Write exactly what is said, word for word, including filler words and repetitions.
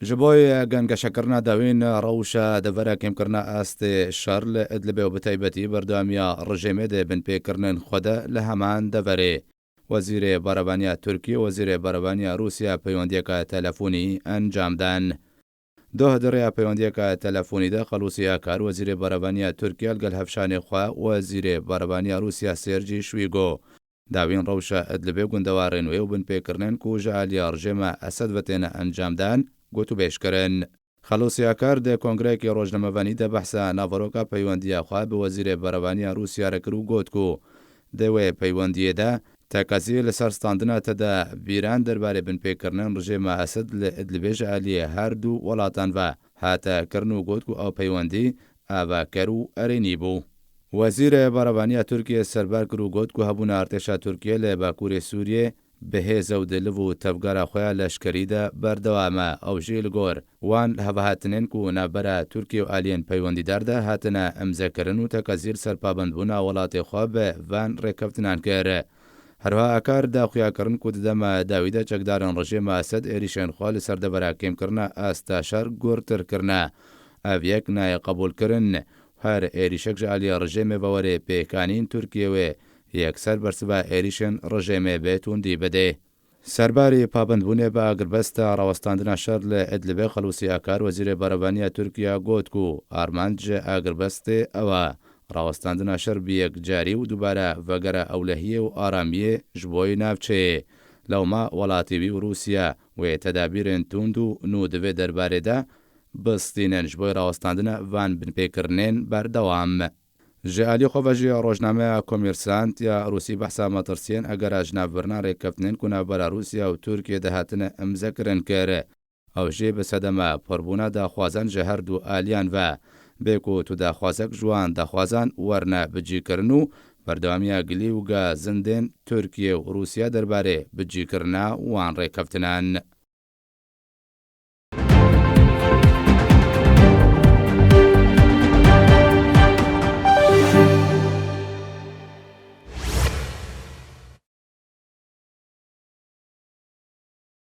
Ji bo gengeşekirina dawîn rewşa devera kêmkirina astê şer li Idlibê û bi taybetî berdewamiya rejêmê di binpêkirinên xwe de li heman deverê, Wezîrê Berevaniya Tirkiye û Wezîrê Berevaniya Rûsya peywendiyeke telefonî encam dan. Doh di rêya peywendiyeke telefonî de Xelûsî Akar, Wezîrê Berevaniya Tirkiye, li gel hevşanê xwe Wezîrê Berevaniya Rûsya Sergî Şwîgo, dawîn rewşa Idlibê, gundewarên wê û binpêkirinên ku ji aliya rejêma Esed ve têne encamdan, gotûbêj kirin. Xelûsî Akar di kongreyekî rojnamevanî de behsa naveroka peywendiya xwe bi Wezîrê Berevaniya Rûsya re kir û got ku di wê peywendiyê de tekezî li ser standina tedabîran derbarê binpêkirinên rejêma Esed li Idlibê ji aliyê her du welatan ve hate kirin û got ku ew peywendî avaker û erênî bû. Wezîrê Berevaniya Tirkiye serber kir û got ku hebûna artêşa Tirkiye li Bakurê Sûriyê bi hêz û di liv û tevgera xwe ya leşkerî de berdewam e. Ew jî li gor wan hevehatinên ku navbera Tirkiye û aliyên peywendîdar de hatine imzekirin û tekezî li ser pabendbûna welatê xwe bi van rêkeftinan kir. Herwiha Akar da xuyakirin ku di dema dawî de çekdarên rejêma Esed êrîşên xwe li ser devera kêmkirina asta şer gurtir kirine. Ev yek nayê qebûlkirin. Her êrîşek ji aliyê rejêmê ve were pêkanîn, Tirkiye wê yekser bersiva êrîşên rejêmê bi tundî bide. Serbarî pabendbûnê bi agirbesta rawestandina şer li Idlibê Xelûsî Akar, Wezîrê Berevaniya Tirkiye, got ku armanc ji agirbestê ew e rawestandina şer bi yekcarî û dubare vegera ewlehiyê û aramiyê ji bo yê navçeyê. Lewma welatê wî û Rûsya wê tedabîrên tund û nû di vê derbarê de bistînin ji bo rawestandina van binpêkirinên berdewam. Ji alî xwe ve jî rojnameya Komêrsant ya Rûsî behsa metirsiyên egera ji navbirina rêkeftinên ku navbera Rûsya û Tirkiye de hatine imzekirin kir. Ew jî bi sedema pirbûna daxwazan ji her du aliyan ve. Bê ku tu daxwazek ji wan daxwazan werine bicîkirin û berdewamiya gilî û gazindên Tirkiye û Rûsya derbarê bicîkirina wan rêkeftinan.